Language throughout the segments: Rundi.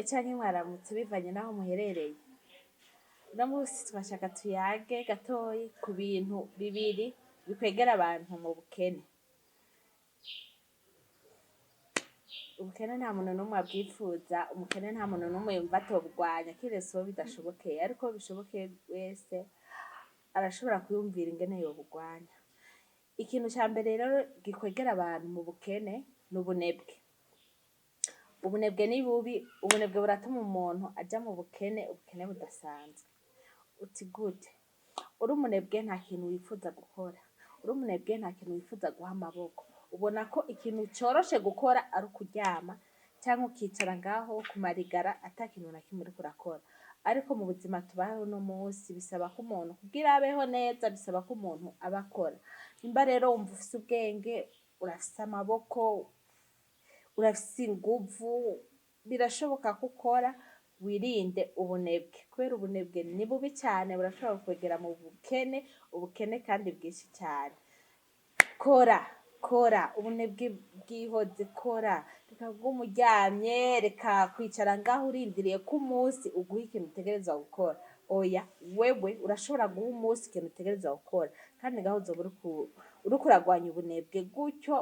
Mwiriwe canke mwaramutse bivanye n'aho muherereye. Uno musi twashaka tuyage gatoyi ku bintu bibiri bikwegera abantu mu bukene. Ubukene nta muntu n'umwe abwipfuza, umukene nta muntu n'umwe yumva atobugwanya kiretse uwo bidashobokeye, ariko uwo bishobokeye wese arashobora kwiyumvira ingene yobugwanya. Ikintu ca mbere rero gikwegera abantu mu bukene ni ubunebwe. Ubunebwe ni bubi, ubunebwe buratuma umuntu aja mu bukene, ubukene budasanzwe. Uti gute? Uri umunebwe nta kintu wifuza gukora, uri umunebwe nta kintu wifuza guha amaboko, ubona ko ikintu coroshe gukora ari ukuryama canke ukicara ngaho kumarigara ata kintu na kimwe uriko urakora. Ariko mu buzima tubayeho uno musi bisaba ko umuntu kugira abeho neza bisaba ko umuntu aba akora. Nimba rero wumva ufise ubwenge, urafise amaboko, urafise inguvu, birashoboka ko ukora, wirinde ubunebwe kubera ubunebwe ni bubi cane burashobora kukwegera mu bukene, ubukene kandi bwinshi cane. Kora, kora, ubunebwe bwihoze, kora, reka kuguma uryamye, reka kwicara ngaho urindiriye ko umunsi uguha ikintu utegerezwa gukora. Oya, wewe urashobora guha umunsi ikintu utegerezwa gukora kandi ngaho uzoba uriko uragwanya ubunebwe, gutyo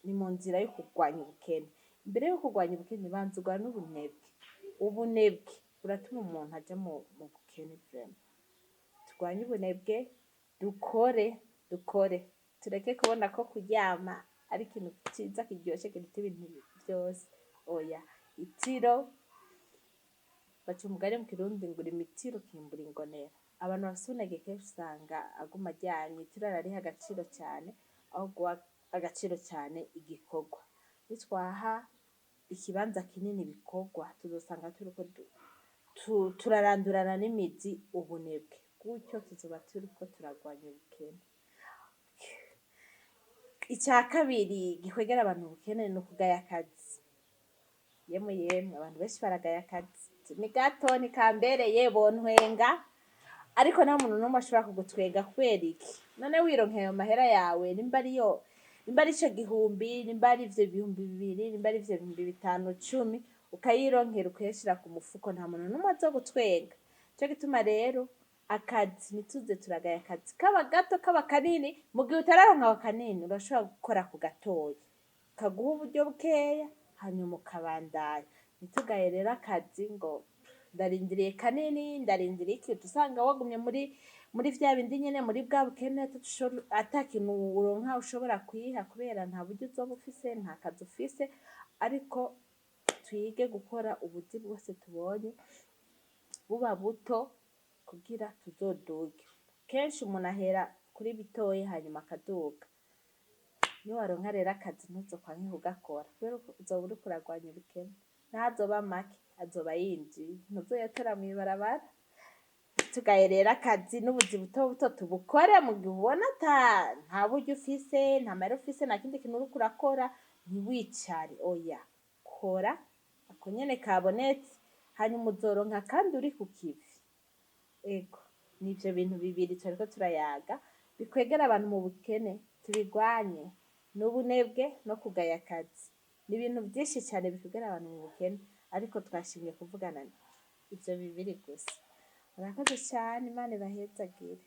ni mu nzira yo kurwanya ubukene. Imbere yo kurwanya ubukene banza urwane ubunebwe. Ubunebwe buratuma umuntu aja mu bukene vraiment. Turwanye ubunebwe, dukore, dukore, tureke kubona ko kuryama ari ikintu ciza kiryoshe kiruta ibintu vyose. Oya, itiro, baca umugani mu kirundi ngo urima itiro ukimbura ingonera. Abantu bafise ubunebwe kenshi usanga aguma aryamye, itiro arariha agaciro cane aho guha agaciro cane igikorwa. Nitwaha ikibanza kinini ibikorwa tuzosanga turiko turarandurana n'imizi ubunebwe, gutyo tuzoba turiko turagwanya ubukene. Ica kabiri gikwegera abantu ubukene ni ukugaya akazi. Yemwe yemwe abantu benshi baragaya akazi, ni gato ntikambereye bontwenga, ariko nta muntu n'umwe ashobora kugutwenga kubera iki? None wironkeye ayo mahera yawe nimba ariyo nimba ari ico gihumbi, nimba ari ivyo bihumbi bibiri, nimba ari ivyo bihumbi bitanu, cumi, ukayironkera ukayashira ku mufuko nta muntu n'umwe azogutwenga. Nico gituma rero akazi ntituze turagaya akazi, kaba gato kaba kanini, mu gihe utararonka ako kanini urashobora gukora ku gatoyi, kaguha uburyo bukeya hanyuma ukabandanya. Ntitugaye rero akazi ngo ndarindiriye kanini, ndarindiriye iki, uca usanga wagumye muri vya bindi nyene, muri bwa bukene ata kintu uronka ushobora kwiha kubera nta buryo uzoba ufise, nta kazi ufise, ariko twige gukora ubuzi bwose tubonye buba buto kugira tuzoduge. Kenshi umuntu ahera kuri bitoyi hanyuma akaduga. Niwaronka rero akazi ntuzokwanke kugakora kubera uzoba uriko uragwanya ubukene. Naho azoba make azoba yinjiye, ntuzoyatora mw'ibarabara. Tugaye rero akazi n'ubuzi buto buto tubukore mu gihe ubona ata nta buryo ufise, nta mahera ufise, nta kindi kintu uriko urakora, ntiwicare, oya, kora ako nyene kabonetse, hanyuma uzoronka kandi uri ku kivi. Ego, nivyo bintu bibiri twariko turayaga bikwegera abantu mu bukene, tubigwanye, n'ubunebwe no kugaya akazi. Ni ibintu vyinshi cane bikwegera abantu mu bukene, ariko twashimye kuvugana ivyo bibiri gusa. Murakoze cane, Imana ibahezagire.